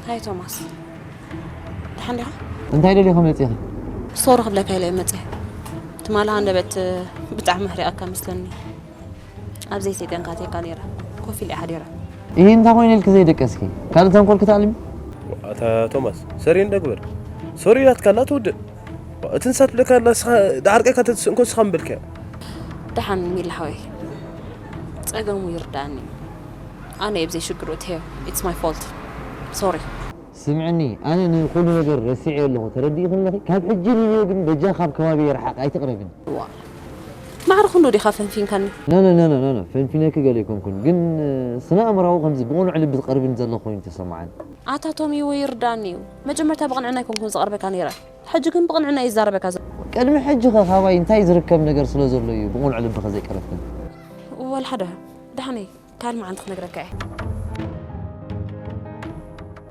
ሃይ ቶማስ፣ ደሓን ዲኻ? እንታይ ደሊኻ መፂኻ? ሶሪ ክብለካ ኢለ እየ መፅየ። ትማሊ ሃንደበት ብጣዕሚ ኣሕሪቓካ መስለኒ። ኣብ ዘይሰገንካ ኣትየካ ነይረ። ኮፍ ኢለ እየ ሓዲረ። ይህ እንታይ ኮይነ ኢልክ ዘይደቀስኪ? ካልእ ተንኮል ክትኣልሚ? ኣታ ቶማስ ሰሪ እንደግበር። ሶሪ ናትካ ላ ትውድእ። እቲ ንሳ ትብለካ ኣላ ንስኻ ዳዓርቀካ ተትስእንኮ ንስኻ ምበልካዮ። ደሓን ሚሊ ሓወይ፣ ጸገሙ ይርዳእኒ። ኣነ እየ ብዘይ ሽግሩ እትሄው። It's my fault. ሶሪ። ስምዕኒ፣ ኣነ ንኩሉ ነገር ረሲዐ ኣለኹ፣ ተረዲእኽኒ ኣለኺ? ካብ ሕጂ ንንዮ ግን በጃ ካብ ከባቢ ርሓቕ፣ ኣይትቕረብኒ። ዋ፣ ማዕረ ክንዶ ዲኻ ፈንፊንካኒ? ኖ ኖ ኖ ኖ ኖ ኖ፣ ፈንፊነኪ ገለ ኣይኮንኩን፣ ግን ስነ ኣእምራዊ ከምዚ ብቕኑዕ ልቢ ትቐርብኒ ዘለኹ ኮይኑ ተሰማዓኒ። ኣታ ቶሚ፣ ይርዳእኒ እዩ። መጀመርታ ብቕንዕና ኣይኮንኩን ዝቐርበካ ነይረ፣ ሕጂ ግን ብቕንዕና እየ ዝዛረበካ ዘሎ። ቅድሚ ሕጂ ኸ ካባይ እንታይ ዝርከብ ነገር ስለ ዘሎ እዩ ብቕኑዕ ልብኺ ዘይቀረብክኒ? ወላ ሓደ። ደሓነይ፣ ካልእ መዓልቲ ክነግረካ እየ።